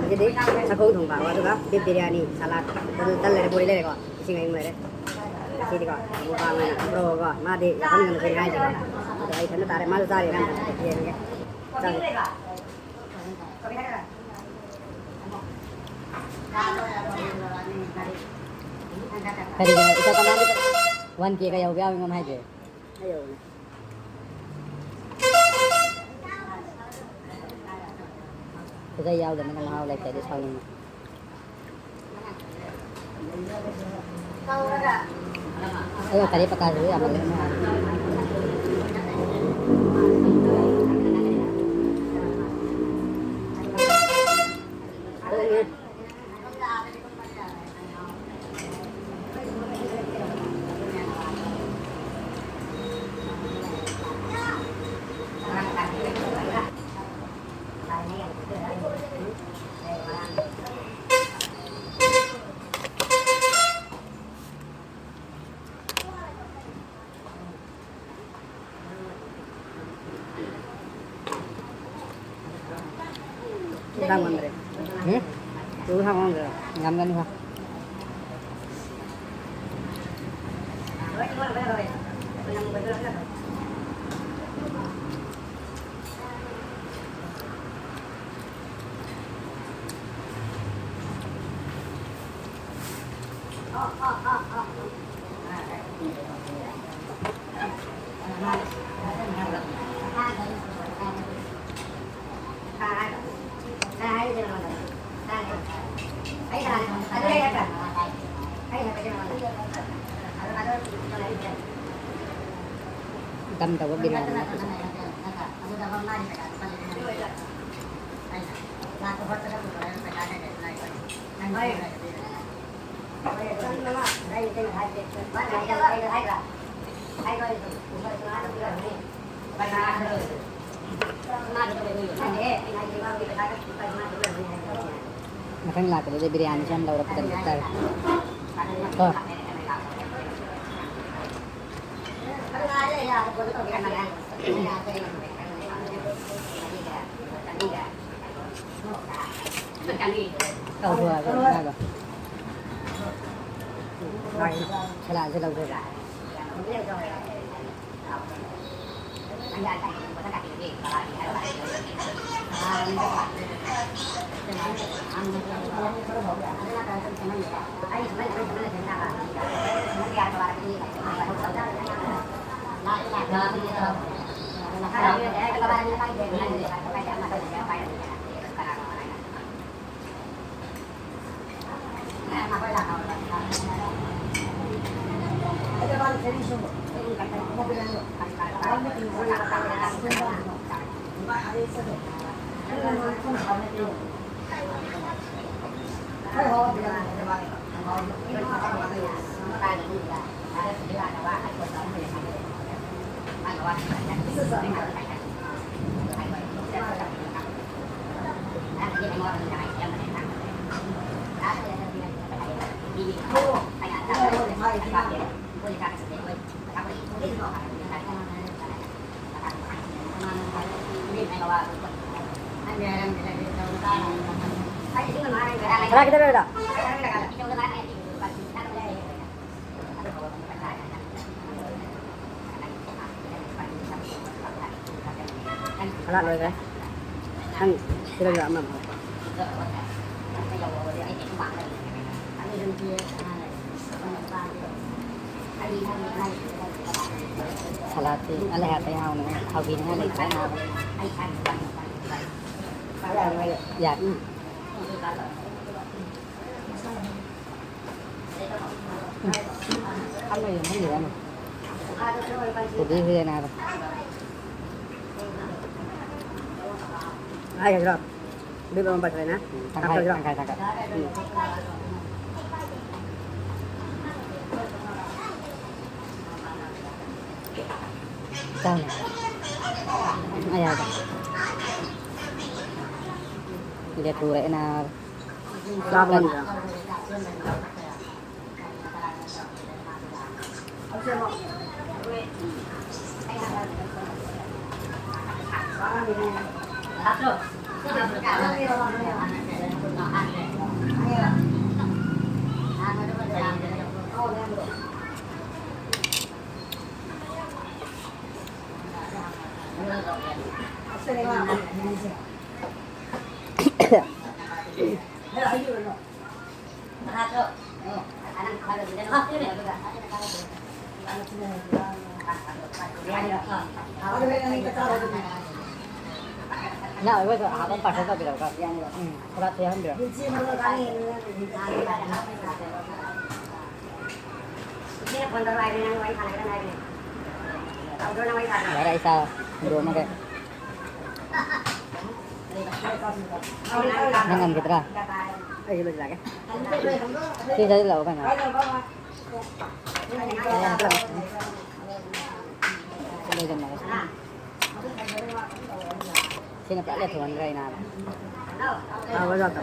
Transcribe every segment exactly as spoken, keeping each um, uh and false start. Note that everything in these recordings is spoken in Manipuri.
ꯁꯤꯗꯤ ꯁꯒꯣꯜ ꯊꯣꯡꯕ ꯑꯗꯨꯒ ꯕꯤꯐ ꯕꯤꯔꯌꯥꯅꯤ, ꯁꯂꯥꯗ, ꯑꯗꯨ ꯇꯟ ꯂꯩꯔꯦ, ꯕꯣꯔꯤ ꯂꯩꯔꯦꯀꯣ, ꯏꯁꯤꯡ ꯑꯌꯤꯡꯕ ꯂꯩꯔꯦ꯫ ꯁꯤꯗꯤꯀꯣ ꯃꯨꯛꯕꯥꯡ ꯑꯣꯏꯅ ꯕ꯭ꯔꯣꯒ ꯃꯥꯗꯤ ꯌꯥꯝ ꯀꯟꯅ ꯀꯩꯅꯣ ꯍꯥꯏꯁꯦꯀꯣ꯫ ꯑꯗꯣ ꯑꯩ ꯏꯊꯟꯗ ꯇꯥꯔꯦ, ꯃꯥꯁꯨ ꯆꯥꯔꯤꯕ꯭ꯔꯥ ꯑꯝꯇ ꯌꯦꯡꯉꯒꯦ꯫ ꯆꯥꯒꯦ꯫ ꯀꯔꯤꯒꯤꯅꯣ ꯏꯆꯥ ꯀꯃꯥꯏꯅ ꯋꯥꯟ ꯀꯦꯒ ꯌꯧꯕ ꯌꯥꯎꯏꯉꯣ ꯍꯥꯏꯁꯦ? ꯑꯩ ꯌꯧꯕꯅꯦ꯫ ꯈꯨꯗꯩ ꯌꯥꯎꯗꯕꯅꯤꯅ ꯃꯍꯥꯎ ꯂꯩꯇ꯭ꯔꯗꯤ ꯁꯥꯎꯅꯤꯡꯉꯤ꯫ ꯑꯗꯣ ꯀꯔꯤ ꯄꯇꯥꯁꯤꯕꯨ ꯌꯥꯝꯃꯜꯂꯦ꯫ ꯆꯥ ꯉꯝꯗ꯭ꯔꯦ꯫ ꯎꯝ? ꯆꯨ ꯊꯛ ꯉꯝꯗ꯭ꯔꯦ꯫ ꯉꯝꯒꯅꯤ ꯍꯣꯏ꯫ ꯗꯝ ꯇꯧꯕ ꯕꯤꯔꯌꯥꯅꯤ ꯅꯠꯇꯦ꯫ ꯃꯊꯪ ꯂꯥꯛꯄꯗꯗꯤ ꯕꯤꯔꯌꯥꯅꯤꯁꯦ ꯌꯥꯝ ꯂꯧꯔꯛꯄꯗ ꯂꯦꯞꯇꯥꯔꯦ꯫ ꯀꯣ꯫ ꯇꯧꯔꯣ ꯍꯥꯏꯕ ꯏꯃꯥꯗꯣ꯫ ꯃꯥꯒꯤ ꯁꯂꯥꯠꯁꯦ ꯂꯧꯗꯣꯏꯕ꯫ ꯀꯅꯥ ꯀꯩꯗꯧꯔꯤꯔꯣ? ꯁꯂꯥꯠ ꯂꯣꯏꯈ꯭ꯔꯦ꯫ ꯅꯪ ꯁꯤꯗ ꯑꯃ ꯑꯃ꯫ ꯁꯂꯥꯠꯇꯤ ꯑꯂꯦ ꯍꯥꯏꯕ ꯌꯥꯎꯅ ꯍꯥꯎꯕꯤꯅꯤꯡꯉꯥꯏ ꯂꯩꯇ꯭ꯔꯦ ꯅꯥꯕ꯫ ꯌꯥꯅꯤ꯫ ꯄꯨꯕꯤꯈ꯭ꯔꯦ ꯅꯥꯕ꯫ ꯍꯥꯏꯒꯗ꯭ꯔꯣ? ꯑꯗꯨꯗꯣ ꯑꯃ ꯄꯥꯏꯈꯠꯂꯦꯅ? ꯇꯪꯈꯥꯏ, ꯍꯥꯞꯀꯗ꯭ꯔꯣ? ꯇꯪꯈꯥꯏ, ꯇꯪꯈꯥꯏ꯫ ꯎꯝ꯫ ꯆꯥꯎꯅꯦ꯫ ꯑꯌꯥꯕ꯫ ꯂꯦꯊꯨꯔꯦ ꯅꯥꯕ꯫ ꯆꯥꯕ ꯉꯝꯗ꯭ꯔꯦ꯫ ꯅꯪ ꯑꯣꯏꯕꯗꯣ ꯑꯥꯗ ꯄꯥꯔꯁꯦꯜ ꯇꯧꯕꯤꯔꯛꯎꯀꯣ꯫ ꯎꯝ, ꯈꯔ ꯊꯦꯡꯍꯟꯕꯤꯔꯛꯑꯣ꯫ ꯌꯥꯔꯦ, ꯑꯩ ꯆꯥ ꯍꯨꯟꯗꯣꯛꯑꯝꯃꯒꯦ꯫ ꯅꯪ ꯉꯝꯈꯤꯗ꯭ꯔꯥ? ꯑꯩꯁꯨ ꯂꯣꯏꯁꯤꯜꯂꯛꯑꯒꯦ꯫ ꯁꯤ ꯆꯥꯁꯤꯜꯂꯛꯑꯣ ꯀꯩꯅꯣ꯫ ꯁꯤ ꯂꯣꯏꯁꯤꯟꯅꯔꯁꯤ꯫ ꯁꯤꯅ ꯄꯨꯔꯥ ꯂꯦꯊꯣꯛꯍꯟꯈ꯭ꯔꯦ ꯑꯩꯅ ꯍꯥꯟꯅ꯫ ꯍꯥꯎꯕ ꯖꯥꯠꯇꯣ꯫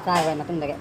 ꯆꯥꯔꯕ ꯃꯇꯨꯡꯗꯒꯤ꯫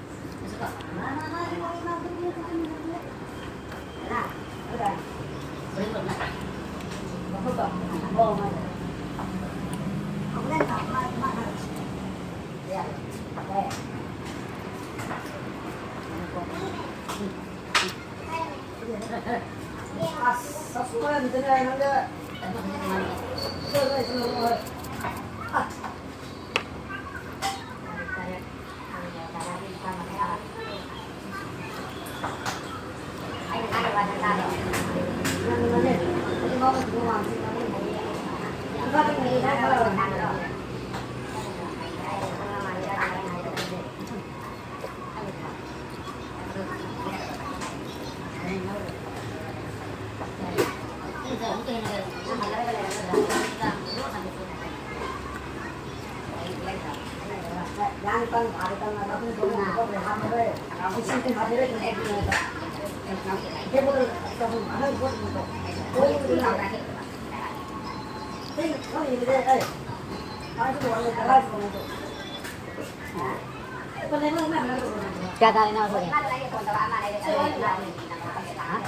क्या डालना है उसमें? हाँ?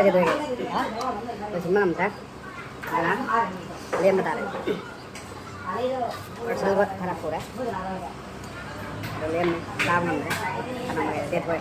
ꯀꯩꯗꯧꯔꯒꯦ? ꯂꯣꯏꯁꯤꯟꯕ ꯉꯝꯗ꯭ꯔꯦ꯫ ꯑꯗꯨꯅ ꯂꯦꯝꯕ ꯇꯥꯔꯦ꯫ ꯄꯥꯔꯁꯦꯜ ꯈꯔ ꯄꯨꯔꯦ꯫ ꯑꯗꯨ ꯂꯦꯝꯃꯦ꯫ ꯆꯥꯕ ꯉꯝꯗ꯭ꯔꯦ꯫ ꯀꯅꯥ ꯂꯩꯔꯦ? ꯗꯦꯠ ꯕꯣꯏ꯫